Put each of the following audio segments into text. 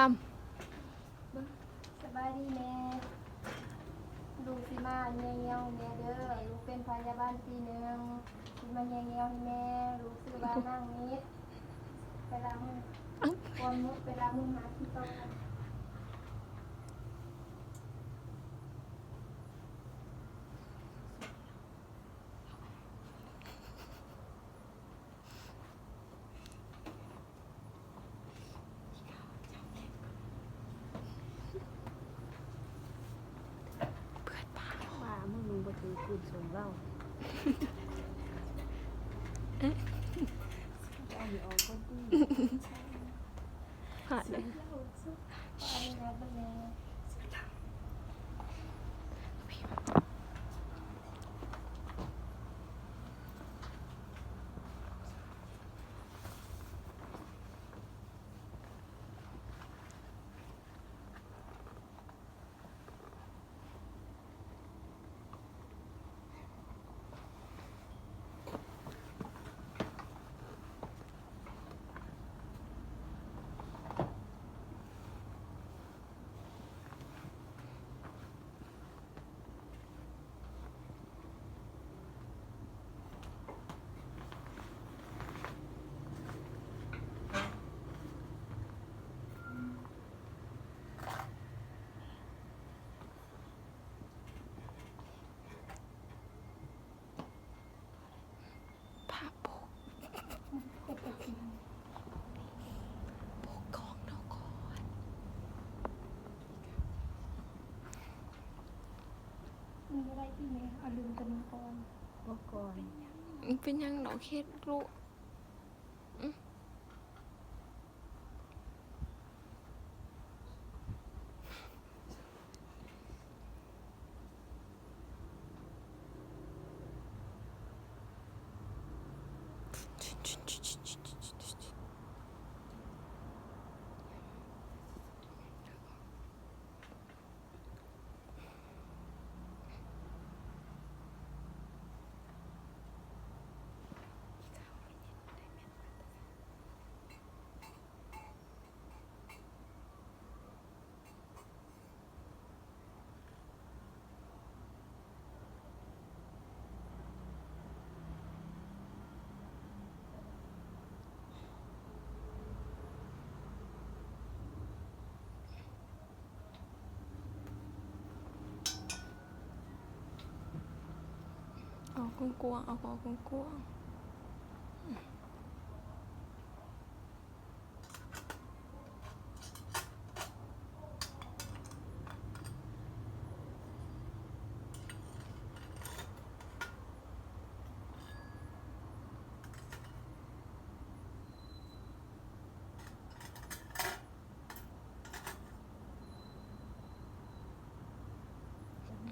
ສະບາຍດີແມ່ ລູກຊິມາແຍ່ງຽວໃຫ້ແມ່ເດີ ລູກເປັນພະຍາບານປີໜຶ່ງ ຊິມາແຍ່ງຽວໃຫ້ແມ່ ລູກຊື່ວ່ານາງນິດ ໄປລ້າງມື ກ່ອນໝົດໄປລ້າງມືຫາກິນເຂົ້າກັນ. ເປີດປາກ ວ່າມຶງບໍ່ຖືກຄືນສົ່ງລາວ ເອົານີ້ອອກກ່ອນຕິ ພາດເລີຍ. ຜ້າປົກ ປົກກອງເຮົາກ່ອນ ມັນບໍ່ໄດ້ຕິແມ່ ເອົາລືມຕົວນີ້ກ່ອນ ບໍ່ກ່ອນ ເປັນຫຍັງດອກ ເຮັດລູກ. ເອົາກວ້າງໆ ເອົາກວ້າງໆ.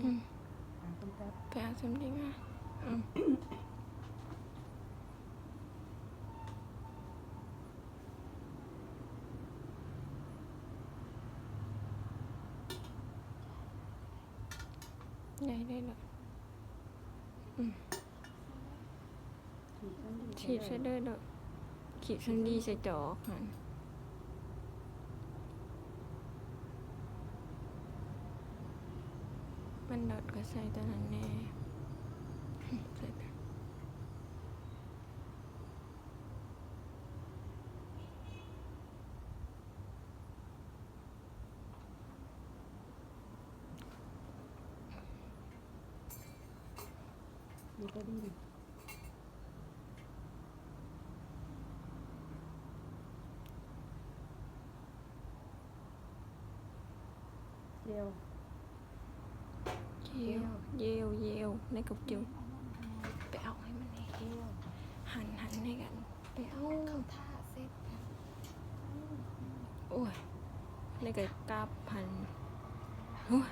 ອືມ ໄປເອົາສ່ຳນີ້ມາ ອືມ ໄດ້ ໄດ້ແລ້ວ ອືມ. ຖີບໃສ່ເດີ ເດີ ຂີດສຳລີໃສ່ຈອກຫັ້ນ ມັນເລີດກໍໃສ່ຕົວນັ້ນແດ່ ໃສ່ ເຢວ ເຢວ ເຢວ ເຢວ ໃນກັບເຢວ ໄປເອົາໃຫ້ມັນແດ່ ເຢວ ຫັນ ຫັນໃຫ້ກັນ ໄປເອົາ ເຂົາຖ້າເສັດ ໂອ້ຍ ໃນກະກັບຫັ້ນ ໂອ້ຍ.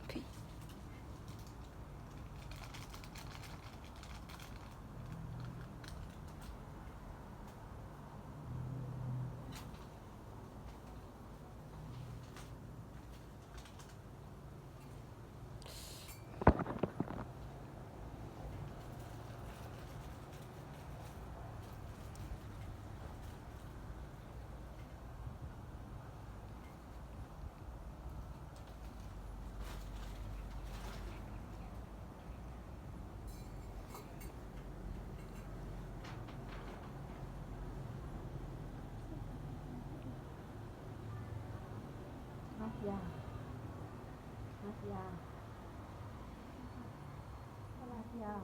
ເ ຢາ ຮັກຢາ ຮັກຢາ.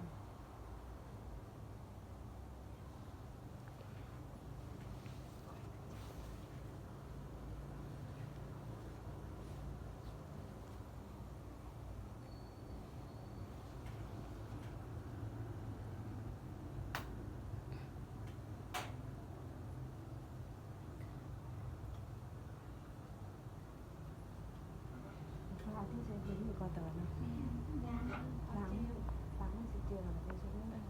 ເອົາຜ້າທີ່ໃສ່ຖົງນີ້ກ່ອນຕະວັນເນາະ ລ້າງມື ລ້າງມືຊິເຈີລະຈັ່ງຊິເລີຍ.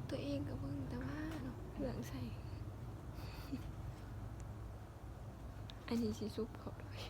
ຕົວເອງກໍເບິ່ງແຕ່ວ່າເນາະ ເລື່ອງໃສ່ ອັນນີ້ຊິຊຸບເຂົ້າດ້ວຍ.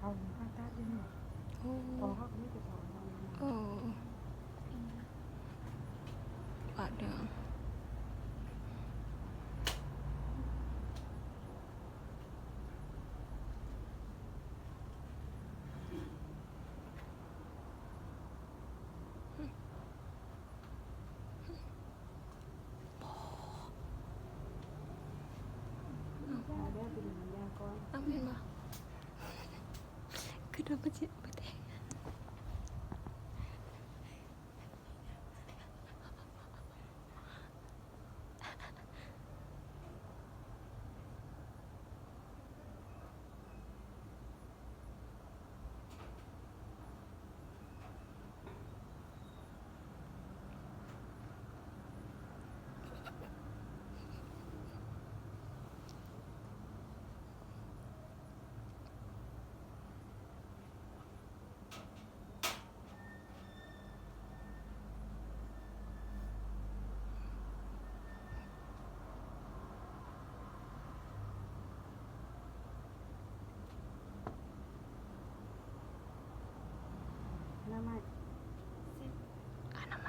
ເຂົາຜ່າຕັດຢູ່ນີ້ ໂອ້ ພໍ່ເຮົາກໍມີແຕ່ພໍ່ເຮົາ ໂອ້ ບາດເດີ. ເອົາແມ່ນບໍ່? ຄືວ່າມັນຊິບໍ່ແຕກ. ອະນາໄມ ອະນາໄມ.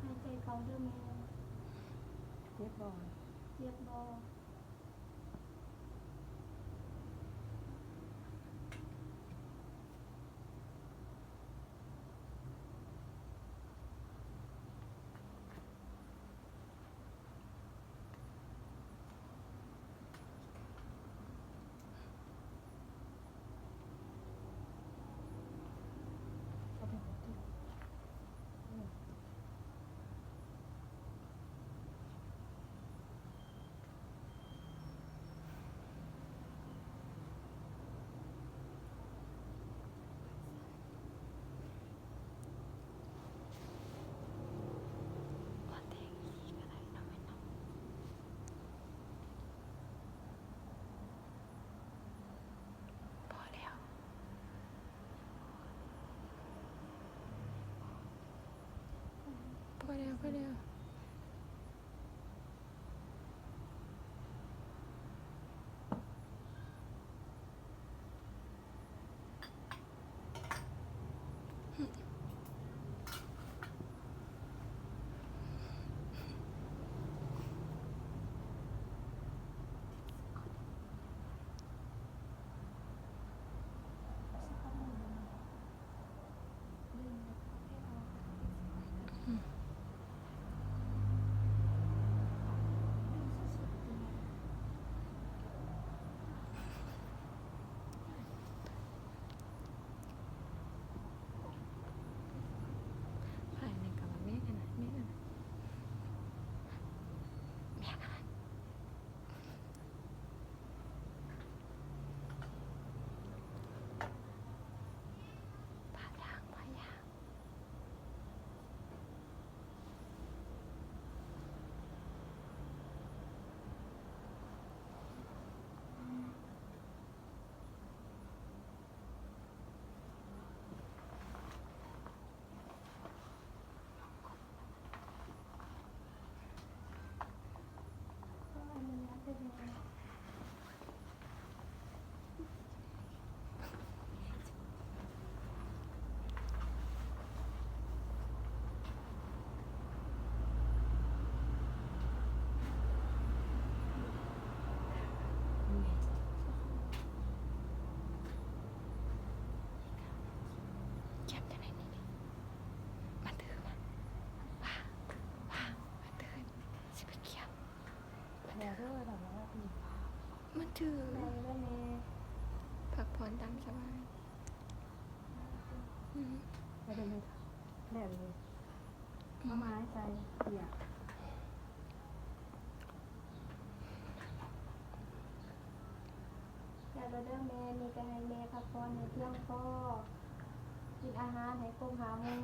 ຫາຍໃຈເຂົ້າເດີ້ແມ່. ເຈັບບໍ່? ເຈັບບໍ່? ແລ້ວ. ມັນຖືກ ພັກຜ່ອນຕາມສະບາຍ. ອື ແລ້ວເລີຍ ເອົາໄມ້ໃສ່ ເອີ ແລ້ວເດີແມ່. ນີ້ກໍໃຫ້ແມ່ພັກຜ່ອນໃຫ້ພຽງພໍ ກິນອາຫານໃຫ້ຄົບຫ້າໝູ່.